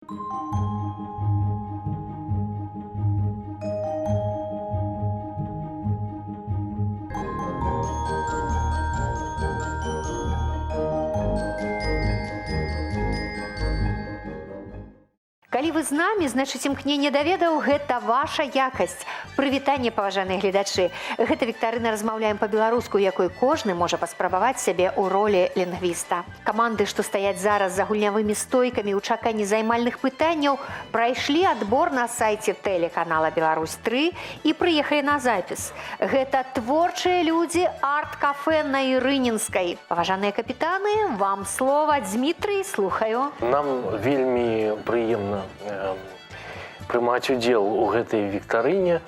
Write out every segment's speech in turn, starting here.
Калі вы з намі, значыць, імкненне да ведаў — гэта ваша якасць. Прывітанне, паважаныя гледачы. Гэта віктарына «Размаўляем па-беларуску», якой кожны можа паспрабаваць сябе ў ролі лінгвіста. Каманды, што стаяць зараз за гульнявымі стойкамі ў чаканні займальных пытанняў, прайшлі адбор на сайце тэлеканала Беларусь 3 і прыехалі на запіс. Гэта творчыя людзі арт-кафе на Ірынінскай. Паважаныя капітаны, вам слова. Дмітрый, слухаю. Нам вельмі прыемна прымаць удзел у гэтай віктарыне.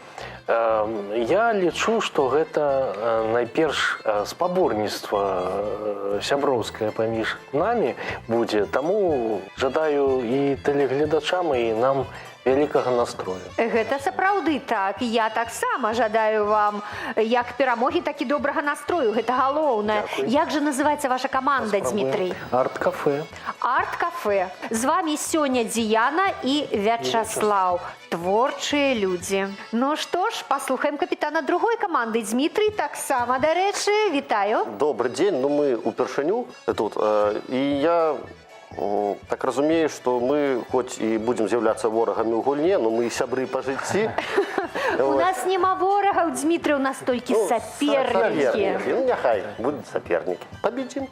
Я лічу, што гэта найперш спаборніцтва сяброўскае паміж намі будзе. Таму жадаю і тэлегледачам, і нам вялікага настрою. Гэта сапраўды так. Я таксама жадаю вам як перамогі, так і добрага настрою. Гэта галоўнае. Дзякуй. Як жа называецца ваша каманда, Дмітрый? Арт-кафе. Арт-кафе. З вамі сёння Дзіяна і Вячаслаў. Творчыя людзі. Ну што ж, паслухаем капітана другой каманды. Дмітрый таксама, дарэчы, вітаю. Добрый день. Ну, мы упершыню тут. І я так разумею, што мы хоць і будзем з'яўляцца ворагамі ў гульне, но мы і сябры па жыцці. У нас няма ворагаў, Дмітрый, у нас толькі Ну, сапернікі. Сапернікі. Ну, няхай будуць сапернікі. Победим.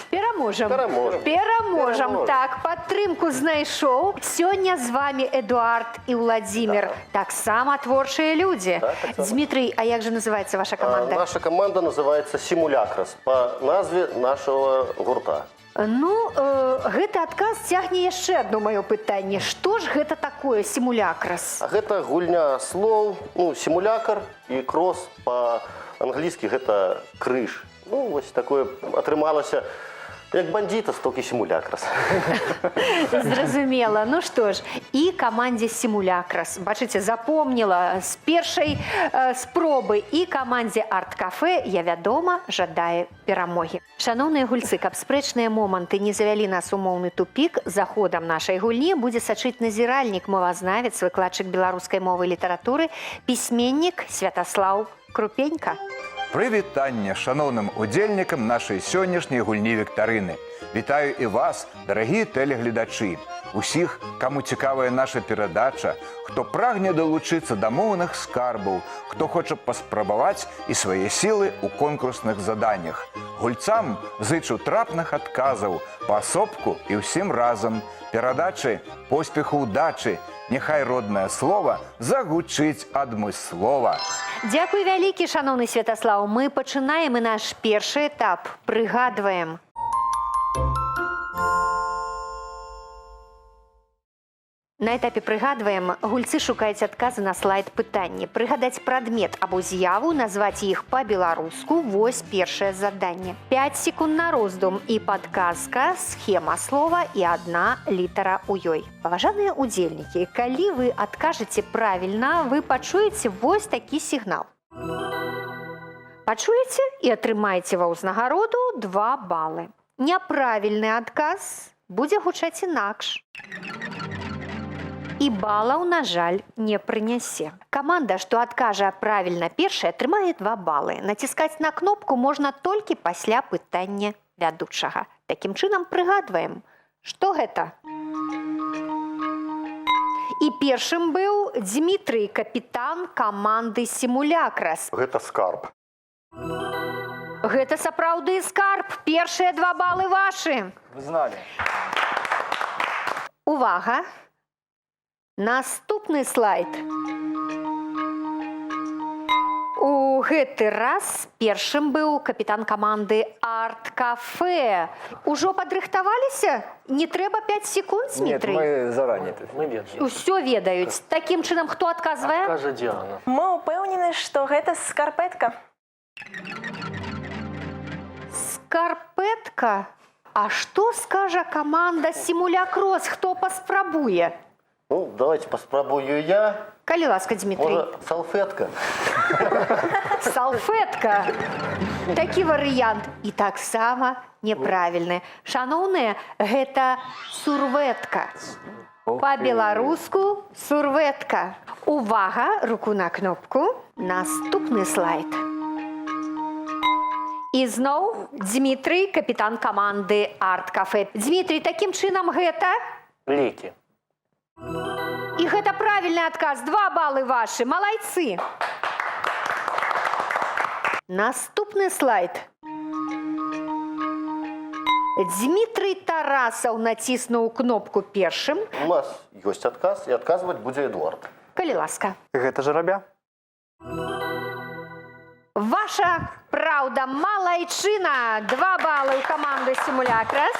Пераможам. Пераможам. Пераможам. Пераможам. Так, падтрымку знайшоў. Сёння з вамі Эдуард і Уладзімір. Таксама творчыя людзі. Так, таксама. Дмітрый, а як жа называецца ваша каманда? Наша команда называется «Симулякрас» по назве нашего гурта. Ну, гэты адказ цягне яшчэ адно маё пытанне. Што ж гэта такое, сімулякрас? А гэта гульня слоў, ну, сімулякр і крос па-англійскі гэта крыж. Ну, вось такое атрымалася, як бандитас, толькі сімулякрас. Зразумела. Ну што ж, і камандзе «Сімулякрас». Бачыце, запомніла з першай спробы. І камандзе арт-кафе я, вядома, жадаю перамогі. Шаноўныя гульцы, каб спрэчныя моманты не завялі нас у моўны тупік, за ходам нашай гульні будзе сачыць назіральнік, мовазнавец, выкладчык беларускай мовы і літаратуры, пісьменнік Святаслаў Крупенька. Прывітанне шаноўным удзельнікам нашай сённяшняй гульні віктарыны. Вітаю і вас, дарагія тэлегледачы. Усіх, каму цікавая наша перадача, хто прагне далучыцца да моўных скарбаў, хто хоча паспрабаваць і свае сілы ў конкурсных заданнях. Гульцам зычу трапных адказаў паасобку і ўсім разам. Перадачы поспеху, удачы, няхай роднае слова загучыць адмыслова. Дзякуй вялікі, шаноўны Святаслаў. Мы пачынаем і наш першы этап. Прыгадваем. На этапе прыгадваем гульцы шукаюць адказы на слайд пытанні. Прыгадаць прадмет або з'яву, назваць іх па-беларуску — вось першае заданне. 5 секунд на роздум і падказка, схема слова і адна літара ў ёй. Паважаныя удзельнікі, калі вы адкажаце правільна, вы пачуеце вось такі сігнал. Пачуеце і атрымаеце ва ўзнагароду 2 балы. Няправільны адказ будзе гучаць інакш і балаў, на жаль, не прынясе. Каманда, што адкажа правільна першая, атрымае 2 балы. Націскаць на кнопку можна толькі пасля пытання вядучага. Такім чынам, прыгадваем, што гэта? І першым быў Дмітрый, капітан каманды «Сімулякрас». Гэта скарб. Гэта сапраўды скарб. Першыя 2 балы вашы. Вы знали. Увага! Наступны слайд. У гэты раз першым быў капітан каманды «Арт-кафе». Ужо падрыхтаваліся? Не трэба 5 секунд, Нет, Дмітрый? мы заранее. Мы ведаем. Усё ведаюць. Такім чынам, хто адказвае? Кажа Діана. Мы ўпэўнены, што гэта скарпетка. Скарпетка. А што скажа каманда «Сімулякрос»? Хто паспрабуе? Ну, давайте паспрабую я. Калі ласка, Дмітрый. Можа, салфетка? Салфетка. Такі варыянт і таксама неправільны. Шаноўныя, гэта сурветка. Ох ты. Па-беларуску сурветка. Увага, руку на кнопку. Наступны слайд. І зноў Дмітрый, капітан каманды Арт-кафе. Дмітрый, такім чынам гэта? Лекі. І гэта правільны адказ. 2 балы вашы. Малайцы. Наступны слайд. Дмітрый Тарасаў націснуў кнопку першым. У нас ёсць адказ, і адказваць будзе Эдуард. Калі ласка. Гэта жарабя. Ваша праўда, малайчына. 2 балы ў каманду Сімулякрас.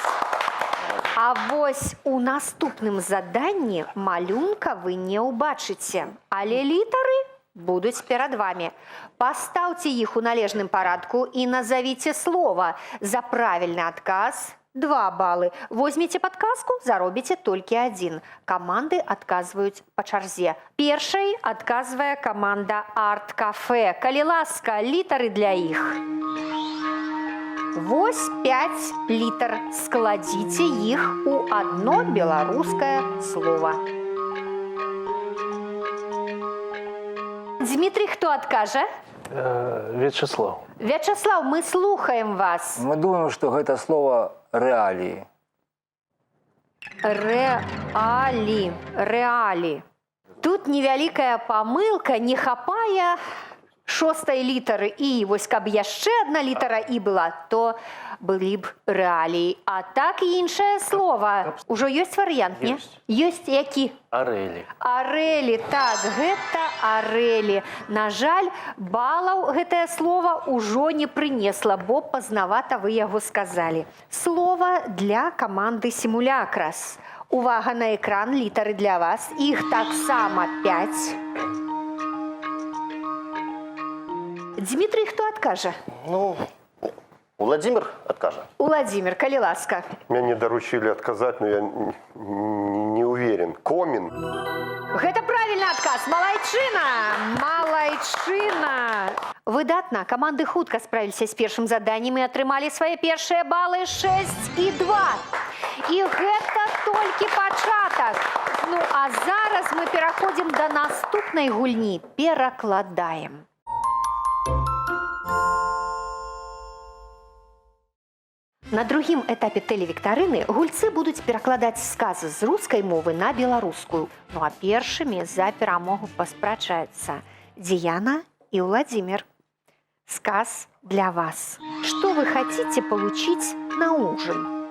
А вось у наступным заданні малюнка вы не ўбачыце, але літары будуць перад вамі. Пастаўце іх у належным парадку і назавіце слова. За правільны адказ 2 балы. Возьмеце падказку, заробіце толькі адзін. Каманды адказваюць па чарзе. Першай адказвае каманда Арт-кафе. Калі ласка, літары для іх. Вось 5 літар. Складзіце іх у адно беларускае слово. Дмітрый, хто адкажа? Вячеслав. Вячаслаў, мы слухаем вас. Мы думаем, што гэта слова рэаліі. Рэалі, рэалі. Тут невялікая памылка, не хапае шостай літары і. Вось каб яшчэ адна літара і была, то былі б рэаліі. А так іншае слово. Ужо ёсць варыянт, не? Ёсць. Ёсць які? Арэлі. Арэлі, так, гэта арэлі. На жаль, балаў гэтае слово ўжо не прынесла, бо пазнавата вы яго сказалі. Слова для каманды Сімулякрас. Увага на экран, літары для вас. Іх таксама 5. Дмітрый, хто адкажа? Ну, Владимир адкажа. Уладзімир, калі ласка. Мяне даручылі адказаць, но я не уверен. Комін. Гэта правільны адказ. Малайчына! Малайчына! Выдатна, каманды хутка справіліся з першым заданнем і атрымалі свае першыя балы 6 і 2. І гэта толькі пачатак. Ну а зараз мы пераходзім да наступнай гульні. Перакладаем. На другім этапе тэлевіктарыны гульцы будуць перакладаць сказы з рускай мовы на беларускую. Ну а першымі за перамогу паспрачаюцца Діяна і Владимир. Сказ для вас. Что вы хотите получить на ужин?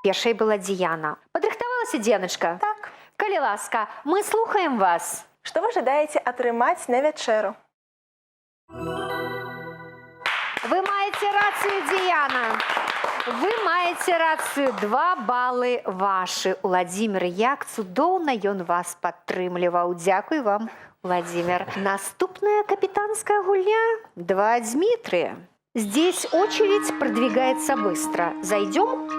Першай была Діяна. Падрыхтавалася, Дзеначка? Так. Калі ласка, мы слухаем вас. Што вы жадаеце атрымаць на вячэру? Вы маеце рацыю, Діяна. Вы маеце рацыю, 2 балы вашы. Уладзімир, як цудоўна ён вас падтрымліваў. Дзякуй вам, Владимир. Наступная капітанская гульня — два Дмитрия. Здесь очередь продвигается быстро. Зайдем?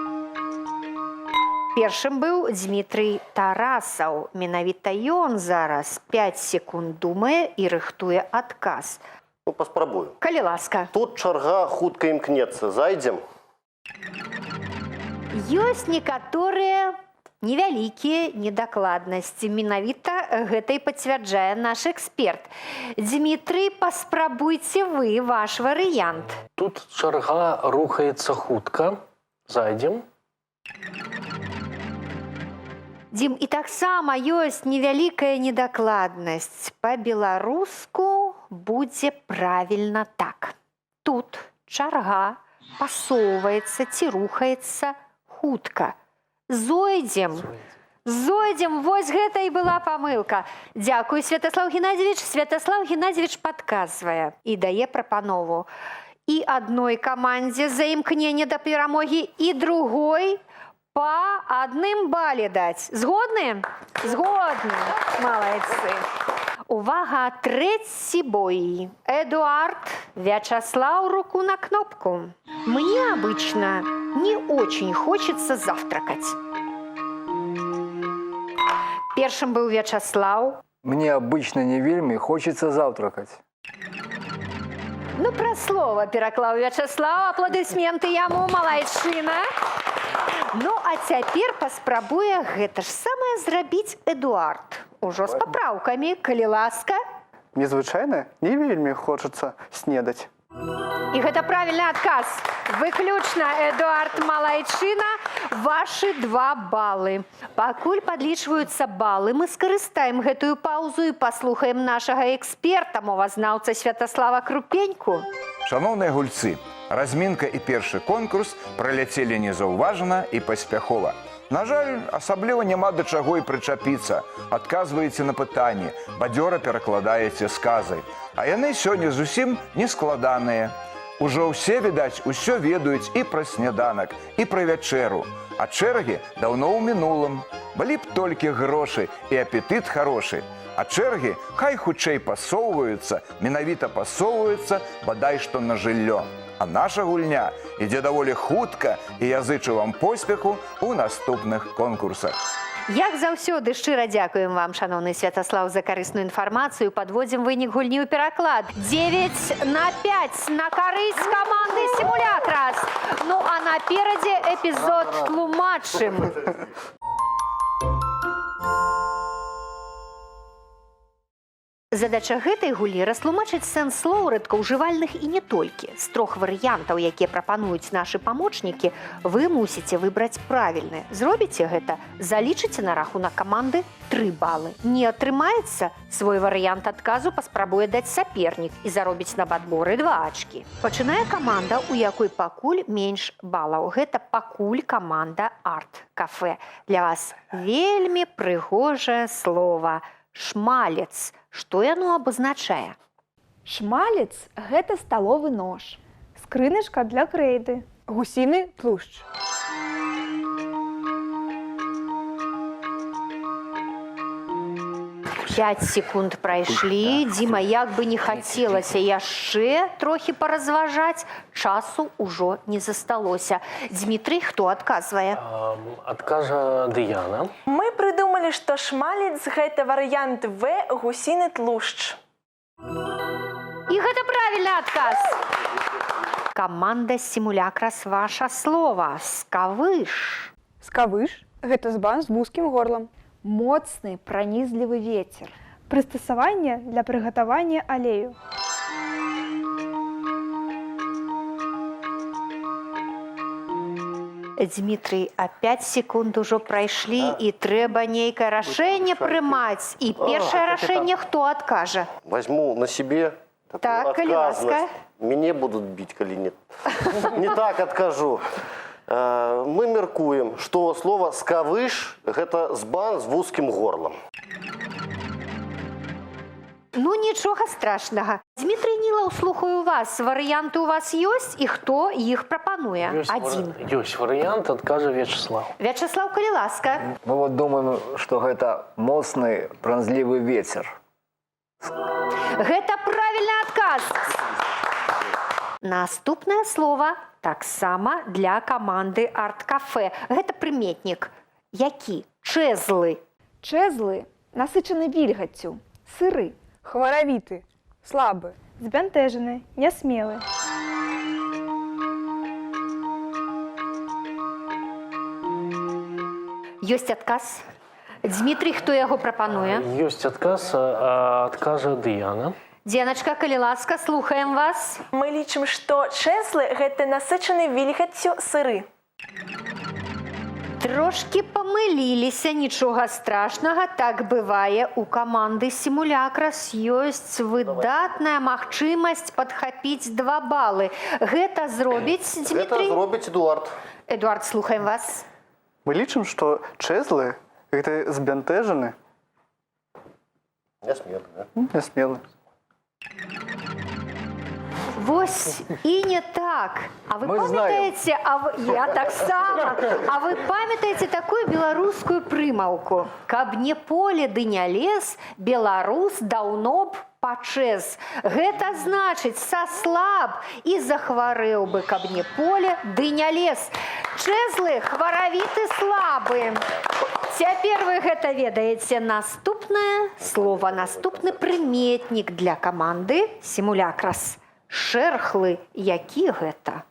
Першым быў Дмітрый Тарасаў. Менавіта ён зараз 5 секунд думае і рыхтуе адказ. Ну, паспрабую. Калі ласка. Тут чарга хутка імкнецца. Зайдзем. Ёсць некаторыя невялікія недакладнасці. Менавіта гэта і пацвярджае наш эксперт. Дмітрый, паспрабуйце вы ваш варыянт. Тут чарга рухаецца хутка. Зайдзем. Дзім, і таксама ёсць невялікая недакладнасць. Па-беларуску будзе правільна так. Тут чарга пасоўваецца ці рухаецца хутка. Зойдзем. Зойдзем, вось гэта і была памылка. Дзякуй, Святаслаў Геннадзьевіч. Святаслаў Геннадзьевіч падказвае і дае прапанову. І адной камандзе за імкненне да перамогі, і другой па адным бале даць. Згодны? Згодны. Малайцы. Увага, трэці бой. Эдуард, Вячаслаў, руку на кнопку. Мне обычно не очень хочется завтракать. Першым быў Вячаслаў. Мне обычно не вельмі хочется завтракать. Ну, пра слова пераклаў Вячаслаў, апладысменты яму, малайчына. Ну, а цяпер паспрабуе гэта ж самае зрабіць Эдуард. Ужо з папраўкамі, калі ласка. Мне звычайна не вельмі хочацца снедаць. І гэта правільны адказ. Выключна Эдуард Малайчына, вашы 2 балы. Пакуль падлічваюцца балы, мы скарыстаем гэтую паўзу і паслухаем нашага эксперта, мовазнаўца Святаслава Крупеньку. Шаноўныя гульцы, размінка і першы конкурс праляцелі незаўважана і паспяхова. На жаль, асабліва няма да чаго і прычапіцца. Адказваеце на пытанні, бадзёра перакладаеце сказы. А яны сёння зусім не складаныя. Ужо ўсе, відаць, усё ведаюць і пра сняданак, і пра вячэру. А чэргі даўно ў мінулым. Былі б толькі грошы і апетыт харошы. А чэргі хай хутчэй пасоўваюцца, менавіта пасоўваюцца, бадай што на жыллё. А наша гульня ідзе даволі хутка, і я зычу вам поспеху ў наступных конкурсах. Як заўсёды, шчыра дзякуем вам, шаноўны Святаслаў, за карысную інфармацыю. Падводзім вынік гульні ў пераклад. 9 на 5 на карысць каманды «Сімулякрас». Ну а наперадзе эпізод «Тлумачым». Задача гэтай гульні — растлумачыць сэнс слоў, рэдкаўжывальных і не толькі. З трох варыянтаў, якія прапануюць нашы памочнікі, вы мусіце выбраць правільны. Зробіце гэта, залічыце на рахунак каманды 3 балы. Не атрымаецца, свой варыянт адказу паспрабуе даць сапернік і заробіць на падборы 2 ачкі. Пачынае каманда, у якой пакуль менш балаў. Гэта пакуль каманда «Арт-кафе». Для вас вельмі прыгожае слово «шмалец». Што яно абазначае? Шмалец — гэта сталовы нож. Скрыначка для крэйды. Гусіны тлушч. 5 секунд прайшлі. Дзіма, як бы не хацелася яшчэ трохі паразважаць, часу ўжо не засталося. Дмітрый, хто адказвае? Адкажа Дыяна. Мы прыдумалі, што шмалец — гэта варыянт В, гусіны тлушч. І гэта правільны адказ. Каманда «Сімулякрас», ваша слова «скавыш». Скавыш — гэта збан з вузкім горлам. Моцны пранізлівы ветер. Прыстасаванне для прыгатавання алею. Дмітрый, а 5 секунд ужо прайшлі, і трэба нейкае рашэнне прымаць. І першае рашэнне хто адкажа? Возьму на себе такую Так, калі ласка. отказность. Мяне будут бить, калі нет. Не так откажу. Мы мяркуем, што слова «скавыш» — гэта збан з вузкім горлам. Ну, нічога страшнага. Дмітрый Нілаў, слухаю вас. Варыянты у вас ёсць, і хто іх прапануе? Ёсць Адзін. Ёсць варыянт, адкажа Вячеслав. Вячеслав, калі ласка. Мы вот думаем, что гэта моцны пранзлівы ветер. Гэта правільны адказ. Наступнае слово таксама для каманды «Арт-кафе». Гэта прыметнік. Які? Чэзлы. Чэзлы — насычаны вільгаццю, сыры. Хваравіты, слабы. Збянтэжаны, нясмелы. Ёсць адказ. Дмітрый, хто яго прапануе? Ёсць адказ, адкажа Дыяна. Дзеначка, калі ласка, слухаем вас. Мы лічым, што чэзлы — гэта насычаны вільгаццю сыры. Трошкі памыліліся, нічога страшнага, так бывае. У каманды «Сімулякрас» ёсць выдатная магчымасць падхапіць 2 балы. Гэта зробіць Гэта Дмітрый. зробіць Эдуард. Эдуард, слухаем вас. Мы лічым, што чэзлы — гэта збянтэжаны, Нясмелы, да? Нясмелы. Вось і не так. А вы Мы памятаеце, а вы, я таксама. А вы памятаеце такую беларускую прымаўку? Каб не поле ды не лес, беларус даўно б пачэз. Гэта значыць, саслаб і захварэў бы, каб не поле ды не лес. Чэзлы — хваравіты, слабы. Цяпер вы гэта ведаеце. Наступнае слово, наступны прыметнік для каманды «Сімулякрас». Шэрхлы, які гэта?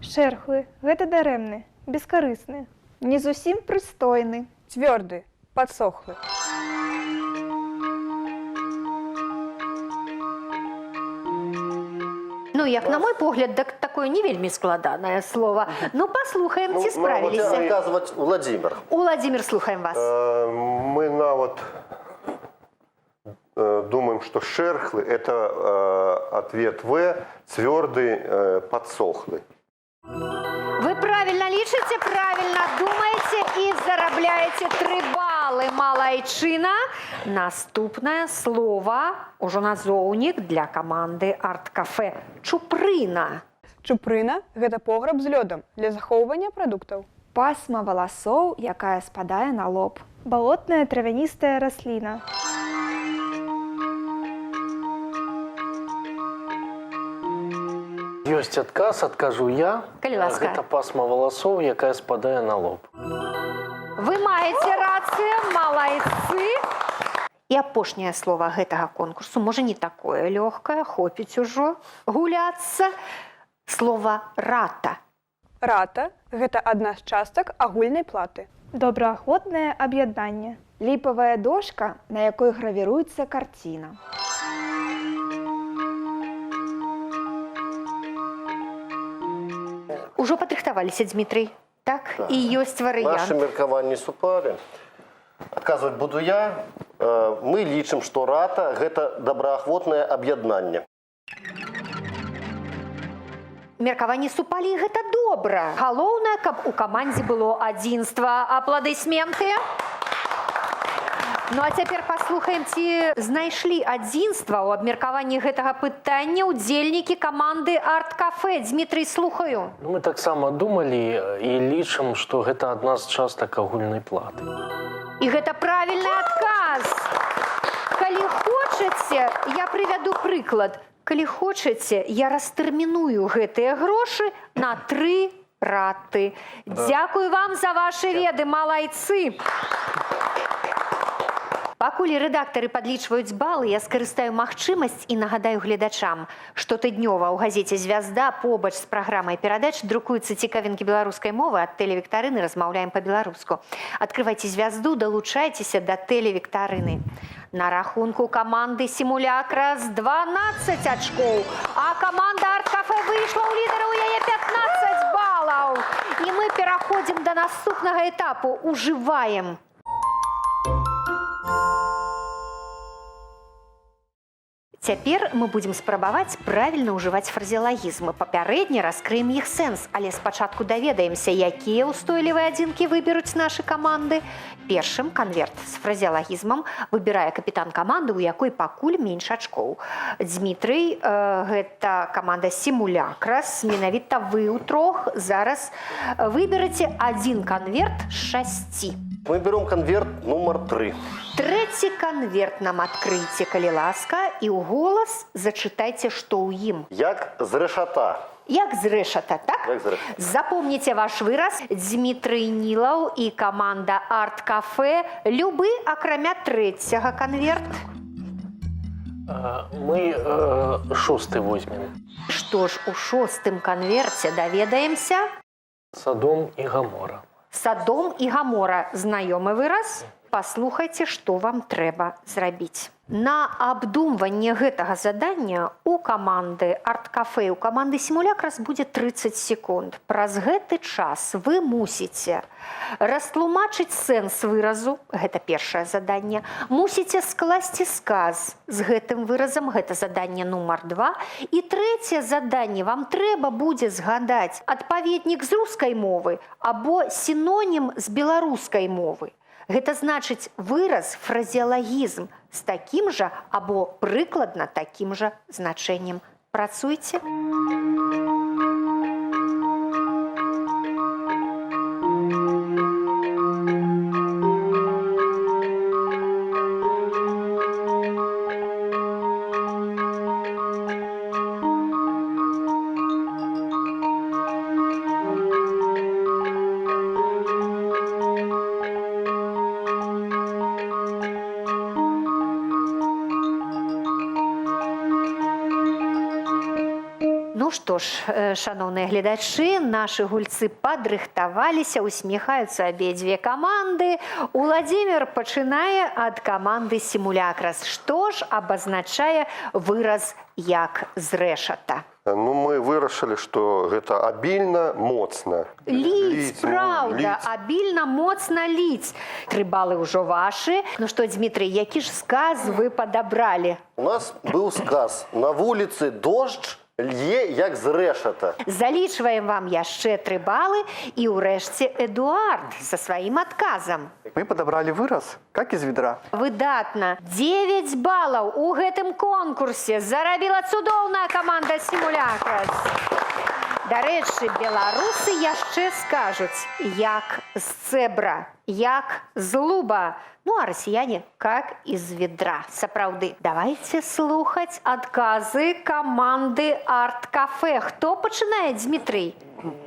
Шэрхлы — гэта дарэмны, Бескарысны. Не зусім прыстойны. Цвёрды, падсохлы. Ну, як на мой погляд, дак такое не вельмі складанае слово. Ну, паслухаем, ці справіліся. Адказваць Владимир. Уладзімир, слухаем вас. Мы нават думаем, что шерхлы – это ответ В, твердый, подсохлый. Вы правильно лічыце, правильно думаеце і зарабляеце 3 балы. Малайчына. Наступнае слово ўжо назоўнік для каманды арт-кафе. Чупрына. Чупрына гэта пограб з лёдам для захоўвання прадуктаў. Пасма валасоў, якая спадае на лоб. Балотная травяністая расліна. Ёсць адказ, адкажу я. Калі ласка. Гэта пасма валасоў, якая спадае на лоб. Вы маеце рацыю, малайцы. І апошняе слово гэтага конкурсу, можа, не такое лёгкае, хопіць ужо гуляцца. Слово рата. Рата гэта адна з частак агульнай платы. Добраахвотнае аб'яднанне. Ліпавая дошка, на якой гравіруецца карціна. Ужо падрыхтаваліся, Дмітрый. Так, і ёсць варыянт. Нашы меркаванні супалі. Адказваць буду я. Мы лічым, што рата гэта добраахвотнае аб'яднанне. Меркаванні супалі, гэта добра. Галоўнае, каб у камандзе было адзінства. Апладысменты. Ну а цяпер паслухаем, ці знайшлі адзінства ў абмеркаванні гэтага пытання ўдзельнікі каманды арт-кафе. Дмітрый, слухаю. Ну, мы таксама думалі і лічым, што гэта адна з частак агульнай платы. І гэта правільны адказ. Калі хочаце, я прывяду прыклад. Калі хочаце, я растэрміную гэтыя грошы на 3 раты. Дзякую вам за вашы веды, малайцы. Пакуль рэдактары падлічваюць балы, я скарыстаю магчымасць і нагадаю гледачам, што тыднёва ў газеце «Звязда» побач з праграмай перадач друкуюцца цікавінкі беларускай мовы ад тэлевіктарыны «Размаўляем па-беларуску». Адкрывайце «Звязду», далучайцеся да тэлевіктарыны. На рахунку каманды «Сімулякра» з 12 ачкоў, а каманда «Арт-кафе» выйшла ў лідары, у яе 15 балаў. І мы пераходзім да наступнага этапу. Ужываем. Цяпер мы будзем спрабаваць правільна ўжываць фразеалагізмы. Папярэдне раскрыем іх сэнс, але спачатку даведаемся, якія ўстойлівыя адзінкі выберуць нашы каманды. Першым канверт з фразеалагізмам выбірае капітан каманды, у якой пакуль менш ачкоў. Дмітрый, гэта каманда «Сімулякрас», менавіта вы ўтрох зараз выбераце адзін канверт з 6. Мы берем конверт номер 3. Трэці канверт нам адкрыйце, калі ласка, і ў голас зачытайце, што ў ім. Як з рэшата. Як з рэшата, так? Як з рэшата. Запомніце ваш выраз. Дмітрый Нілаў і каманда «Арт-кафе». Любы, акрамя трэцяга канверт. Мы 6 возьмем. Што ж у 6 канверце даведаемся? Садом і Гамора. Садом і Гамора. Знаёмы выраз? Паслухайце, што вам трэба зрабіць. На абдумванне гэтага задання у каманды «Арт-кафе» і у каманды «Сімулякрас» будзе 30 секунд. Праз гэты час вы мусіце растлумачыць сэнс выразу, гэта першае заданне, мусіце скласці сказ з гэтым выразам, гэта заданне нумар 2. І трэцяе заданне вам трэба будзе згадаць адпаведнік з рускай мовы або сінонім з беларускай мовы. Гэта значыць выраз, фразеалагізм з такім жа або прыкладна такім жа значэннем. Працуйце. Ну што ж, шаноўныя гледачы, нашы гульцы падрыхтаваліся, усміхаюцца абедзве каманды. Уладзімир пачынае ад каманды «Сімулякрас». Што ж абазначае выраз «як з рэшата»? Ну, мы вырашылі, што гэта абільна, моцна. Ліць, ну, праўда, ліць. Абільна, моцна ліць. 3 балы ўжо вашы. Ну што, Дмітрый, які ж сказ вы падабралі? У нас быў сказ: на вуліцы дождж лье як з рэшата. Залічваем вам яшчэ 3 балы і ўрэшце Эдуард са сваім адказам. Мы подобрали выраз «как из ведра». Выдатна. 9 балаў у гэтым конкурсе зарабіла цудоўная каманда «Сімулякрас». Дарэчы, беларусы яшчэ скажуць: «Як з цэбра», «як з луба». Ну а расіяне: «Как из ведра». Сапраўды. Давайте слухаць адказы каманды «Арт-кафе». Хто пачынае, Дмітрый?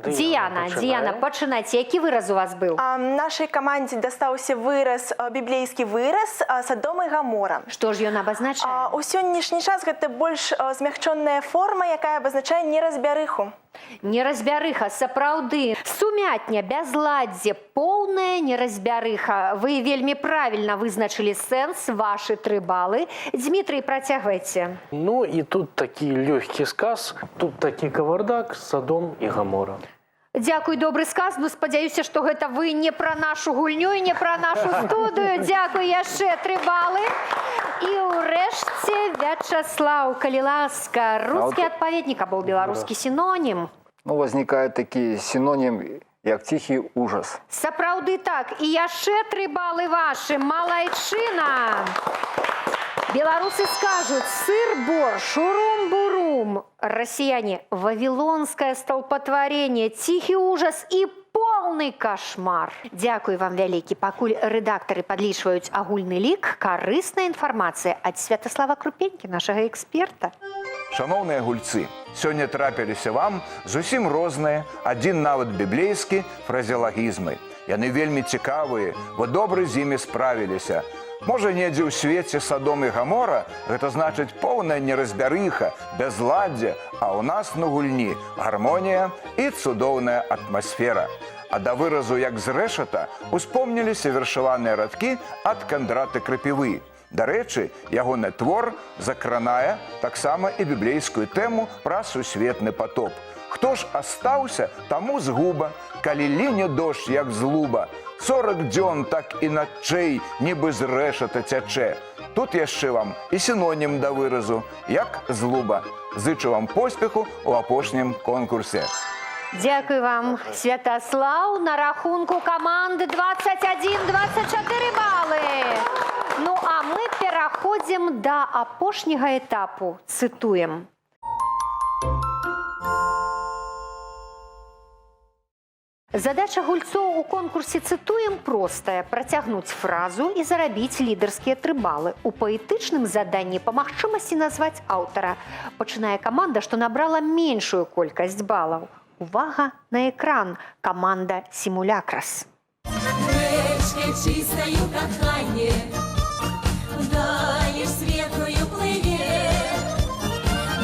Діяна, пачынае. Діяна, пачынайце. Які выраз у вас быў? Нашай камандзе дастаўся выраз, біблейскі выраз Садом і Гамора. Што ж ён абазначае? У сённяшні час гэта больш змягчонная форма, якая абазначае неразбярыху. Неразбярыха, сапраўды. Сумятня, бязладдзе, поўная неразбярыха. Вы вельмі правільна вызначылі сэнс, вашы 3 балы. Дмітрый, працягвайце. Ну і тут такі лёгкі сказ, тут такі кавардак, Садом і Гамора. Дзякуй, добры сказ. Ну, спадзяюся, што гэта вы не пра нашу гульню і не пра нашу студыю. Дзякуй, яшчэ 3 балы. І ўрэшце Вячаслаў, калі ласка, рускі адпаведнік або беларускі сінонім. Ну, возникает такі синоним, як тихий ужас. Сапраўды так. І яшчэ 3 балы вашы. Малайчына. Беларусы скажуць: сыр-бор, шурум-бурум. Россияне: вавилонское столпотворение, тихий ужас и полный кошмар. Дзякуй вам вялікі. Пакуль рэдактары падлічваюць агульны лік, карысная інфармацыя ад Святаслава Крупенькі, нашага эксперта. Шаноўныя гульцы, сёння трапіліся вам зусім розныя, адзін нават біблейскі фразеалагізмы. Яны вельмі цікавыя, вы добра з імі справіліся. Можа, недзе ў свеце Садом і Гамора гэта значыць поўная неразбярыха, бязладдзе, а ў нас на гульні гармонія і цудоўная атмасфера. А да выразу «як з рэшата» успомніліся вершаваныя радкі ад Кандраты Крапівы. Дарэчы, ягоны твор закранае таксама і біблейскую тэму пра сусветны потоп. Хто ж астаўся, таму згуба, калі ліне дождж, як з луба. 40 дзён так і начэй, нібы з рэшата цячэ. Тут яшчэ вам і сінонім да выразу «як з луба». Зычу вам поспеху ў апошнім конкурсе. Дзякуй вам, Святаслаў. На рахунку каманды 21-24 балы. Ну а мы пераходзім да апошняга этапу. Цытуем. Задача гульцоў у конкурсе «Цытуем» простая: працягнуць фразу і зарабіць лідарскія 3 балы. У паэтычным заданні па магчымасці назваць аўтара. Пачынае каманда, што набрала меншую колькасць балаў. Увага на экран. Каманда «Сімулякрас». Рэчкай чыстаю каханне, Далеш светлую плыве.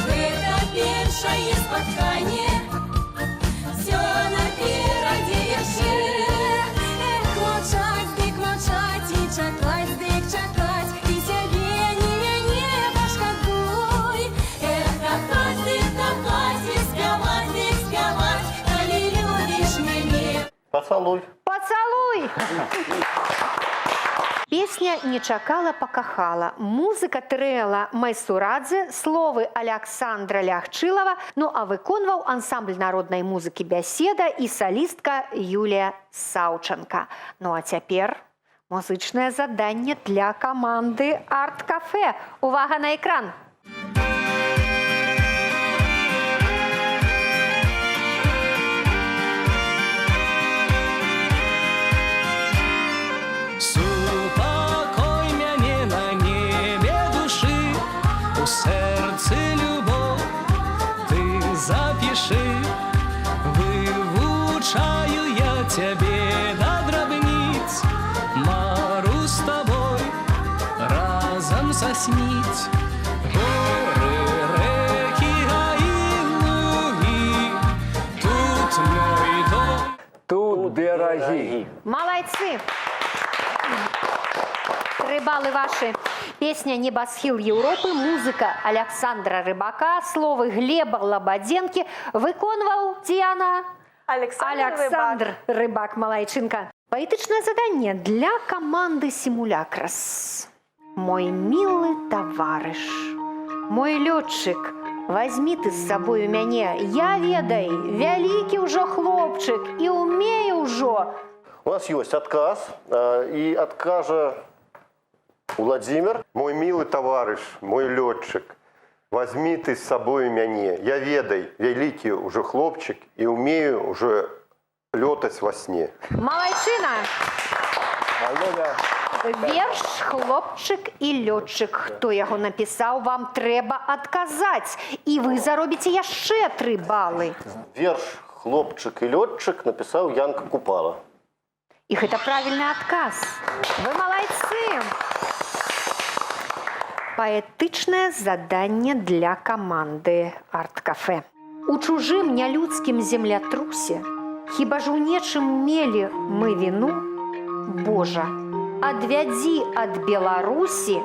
Гэта першае спатканне, Всё наперадзе яшчэ. Эх, маўчаць, дык маўчаць, і чакаць, дык чакаць, і сябе, ні мяне пашкадуй. Эх, кахаць, дык кахаць, і спяваць, дык спяваць, калі любіш мяне. Пацалуй. Пацалуй! Песня «Не чакала, пакахала». Музыка Тариэла Майсурадзе, словы Аляксандра Лягчылава, ну а выконваў ансамбль народнай музыкі «Бяседа» і салістка Юлія Саўчанка. Ну а цяпер музычнае заданне для каманды «Арт-кафе». Увага на экран! Супакой мяне на небе душы, у сэрцы любоў ты запішы, вывучаю я цябе да драбніц, мару з табой разам сасніць. Горы, рэкі, гаі, лугі, Берагі. Малайцы! 3 балы вашы. Песня «Небасхіл Еўропы», музыка Александра Рыбака, словы Глеба Лабадзенкі выконваў, Діяна? Александр. Александр Рыбак, малайчынка. Паэтычнае заданне для каманды «Сімулякрас». Мой мілы таварыш, мой лётчык, вазьмі ты з сабою мяне. Я, ведай, вялікі ўжо хлопчык і ўмею ўжо. У нас ёсць адказ, і адкажа Владимир. Мой милый товарищ, мой лётчык, возьми ты с собой мяне. Я ведай, вялікі уже хлопчык і умею уже лётаць во сне. Малайчына! Алена. Верш «Хлопчык і лётчык». Хто яго напісаў, вам трэба адказаць. І вы заробіце яшчэ 3 балы. Верш «Хлопчык і лётчык» напісаў Янка Купала. І гэта правільны адказ. Вы малайцы. Паэтычнае заданне для каманды «Арт-кафе». У чужым нялюдскім землятрусе хіба ж у нечым мелі мы віну? Божа, адвядзі ад Беларусі.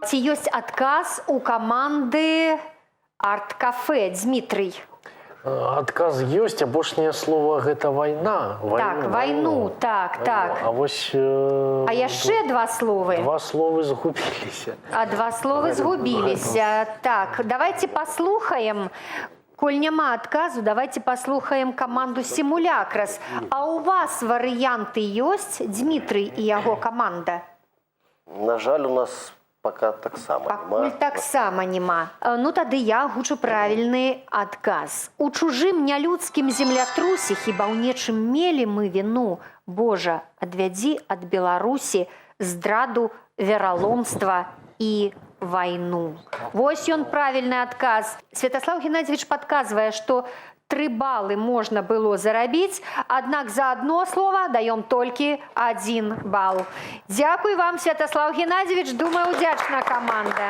Ці ёсць адказ у каманды «Арт-кафе», Дмітрый? Адказ ёсць, апошняе слово гэта вайна. Так, вайну, так, так. А вось А яшчэ два словы. Два словы згубіліся. А два словы згубіліся. Так, давайте паслухаем. Коль няма адказу, давайте паслухаем каманду «Сімулякрас». А у вас варыянты ёсць, Дмітрый і яго каманда? На жаль, у нас пока таксама Пакуль няма. таксама няма. Ну тады я агучу правільны адказ. У чужым нялюдскім землятрусе хіба ў нечым мелі мы віну? Божа, адвядзі ад Беларусі здраду, вераломства і вайну. Вось ён, правільны адказ. Святаслаў Геннадзьевіч падказвае, што 3 балы можна было зарабіць, аднак за одно слово даём толькі 1 бал. Дзякуй вам, Святаслаў Геннадзьевіч, думаю, удзячна каманда.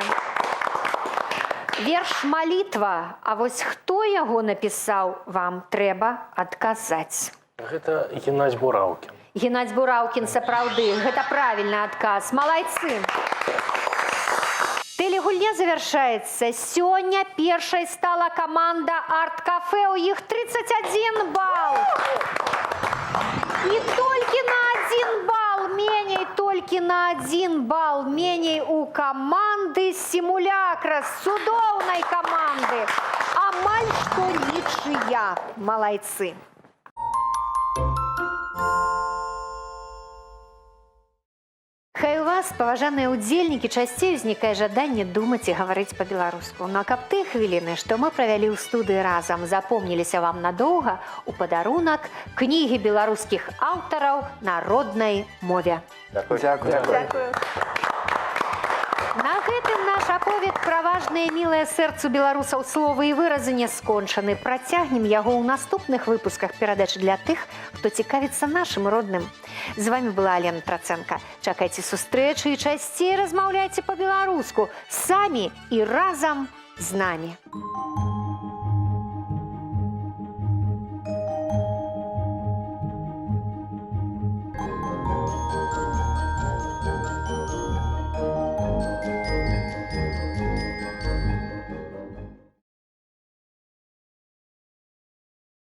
Верш «Малітва», а вось хто яго напісаў, вам трэба адказаць. Гэта Геннадзь Бураўкін. Геннадзь Бураўкін, сапраўды, гэта правільны адказ. Малайцы! Тэлегульня завяршаецца. Сёння першай стала каманда «Арт-кафе». У іх 31 бал. І толькі на 1 бал меней, толькі на 1 бал меней у каманды «Сімулякрас», цудоўнай каманды. Амаль што нічыя. Малайцы. Хай у вас, паважаныя ўдзельнікі, часцей узнікае жаданне думаць і гаварыць па-беларуску. Ну а каб тыя хвіліны, што мы правялі ў студыі разам, запомніліся вам надоўга, у падарунак кнігі беларускіх аўтараў на роднай мове. Дзякуй. Дзякуй. Дзякую. На гэтым наш аповед пра важныя, мілыя сэрцу беларусаў словы і выразы не скончаны. Працягнем яго ў наступных выпусках перадач для тых, хто цікавіцца нашым родным. З вами была Алена Трацэнка. Чакайце сустрэчы і часцей размаўляйце па-беларуску самі і разам з намі.